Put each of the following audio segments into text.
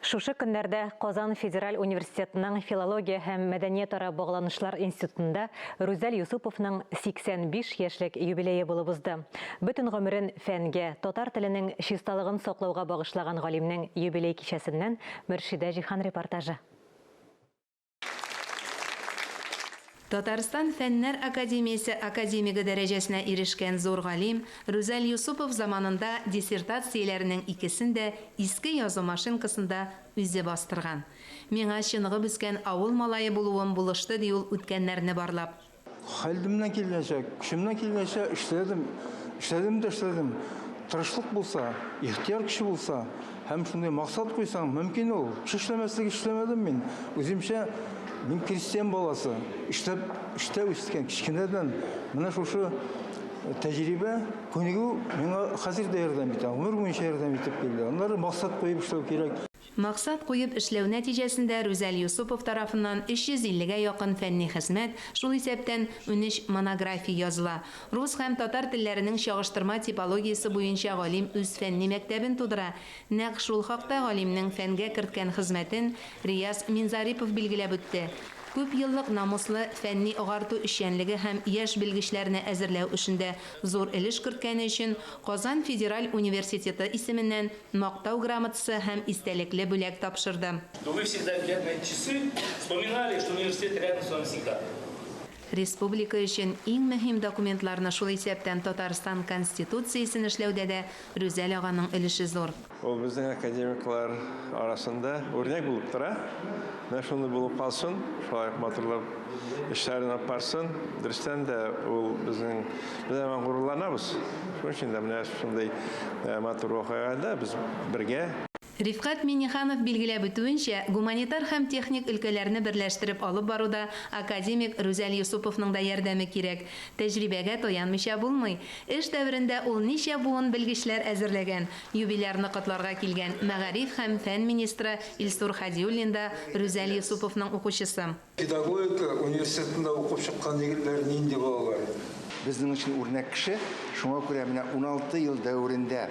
Шушы көннәрдә Казан федераль университетының Филология һәм мәдәниятара багланышлар институтында Рүзәл Юсуповның 85 яшьлек юбилее булып узды. Бөтен гомерен фәнгә, татар теленең чисталыгын саклауга багышлаган галимнең юбилей кичәсеннән Мөршидә Җиһан репортажы. Татарстан Фәннәр академиясе академигы дәрәҗәсенә ирешкән зур галим Рүзәл Юсупов заманында диссертацияләренең икесен дә иске язу машинкасында үзе бастырган. Миңа чыныгып үскән авыл малае булуым булышты, ди ул үткәннәрне барлап. Хәлемнән килгәнчә, көчемнән килгәнчә эшләдем. Эшләдем дә эшләдем. Тырышлык булса, ихтыяр көче булса һәм шундый максат куйсаң, мөмкин ул. Кеше эшләмәслек эшләмәдем мин. Үземчә, мин крестьян баласы, эшләп, эштә үскән, кечкенәдән. Менә шушы тәҗрибә, күнегү миңа хәзер дә ярдәм итә, гомер буенча ярдәм итеп килде. Аннары максат куеп эшләү кирәк. Максат куеп эшләү нәтиҗәсендә Рүзәл Юсупов тарафыннан 350 гә якын фәнни хезмәт, шул исәптән 13 монография языла. Рус һәм татар телләренең чагыштырма типологиясе буенча галим үз фәнни мәктәбен тудыра. Нәкъ шул хакта галимнең фәнгә керткән хезмәтен Рияз Минзарипов билгеләп үтте. Күп еллык намуслы фәнни-агарту эшчәнлеге һәм яшь белгечләрне әзерләү эшендә зур өлеш керткәне өчен Казан федераль университеты исеменнән Мактау грамотасы һәм истәлекле бүләк тапшырды. Но вы всегда, глядя на эти часы, вспоминали, что университет рядом с вами всегда. Республика өчен иң мөһим документларны, шул исәптән Татарстан Конституциясен эшләүдә дә Рүзәл аганың өлеше зур. Ул безнең академиклар арасында үрнәк булып тора. Менә шундый булып калсын, шулай ук матурлап эшләрен алып барсын. Дөрестән дә, ул безнең, без аңа горурланабыз. Шуның өчен дә менә шундый матур вакыйгада без бергә. Рифкать Миңнеханов билгеләп үтүенчә, гуманитар һәм техник өлкәләрне берләштереп алып баруда академик Рүзәл Юсуповның да ярдәме кирәк. Тәҗрибәгә таянмыйча булмый. Эш дәверендә ул ничә буын белгечләр әзерләгән. Юбилярны котларга килгән мәгариф һәм фән министры Илсур Һадиуллин да Рүзәл Юсуповның укучысы. Педагогика университетында укып чыккан егетләр нинди булалар? Безнең өчен үрнәк кеше, шуңа күрә менә 16 ел дәверендә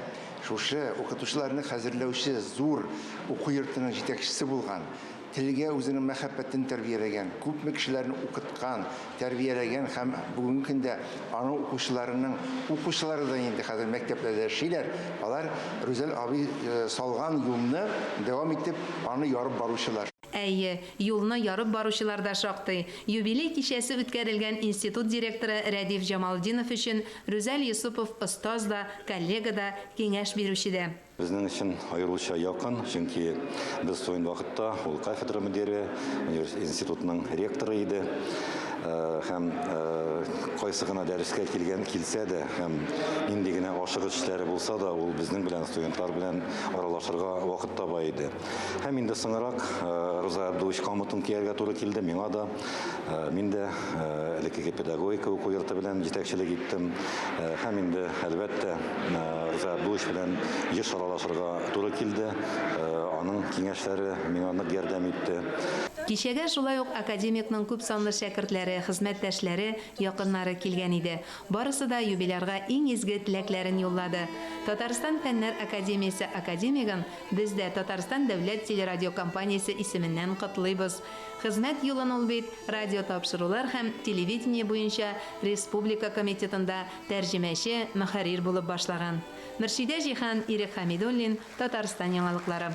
шушы укытучыларны хәзерләүче зур уку йортының җитәкчесе булган, телгә үзенең мәхәббәтен тәрбияләгән, күпме кешеләрне укыткан, тәрбияләгән һәм бүгенге көндә аның укучыларының укучылары да инде хәзер мәктәпләрдә эшлиләр, алар Рүзәл абый салган юлны дәвам итеп, аны ярып баручылар. Әйе, юлны ярып баручылар да шактый. Юбилей кичәсе үткәрелгән институт директоры Рәдиф Җамалтдинов өчен Рүзәл Йосыпов остаз да, коллега да, киңәш бирүче дә. Безнең өчен аеруча якын, чөнки без студент вакытта ул кафедра мөдире, институтның ректоры иде. Һәм кайсы гына дәрескә килгән килсә дә һәм нинди генә ашыгыч эшләре булса да, ул безнең белән, студентлар белән аралашырга вакыт таба иде. Һәм инде соңрак Роза Абдулович камытын кияргә туры килде миңа да. Мин дә элеккеге педагогика уку йорты белән җитәкчелек иттем. Һәм инде, әлбәттә, Роза Абдулович белән еш аралашырга туры килде. Аның киңәшләре миңа нык ярдәм итте. Кичәгә шулай ук академикның күпсанлы шәкертләре, хезмәттәшләре, якыннары килгән иде. Барысы да юбилярга иң изге теләкләрен юллады. Татарстан Фәннәр академиясе академигын Без дә Татарстан дәүләт телерадиокомпаниясе исеменнән котлыйбыз. Хезмәт юлын ул бит радиотапшырулар һәм телевидение буенча республика комитетында тәрҗемәче, мөхәррир булып башлаган. Мөршидә Җиһан, Ирек Хәмидуллин, Татарстан яңалыклары.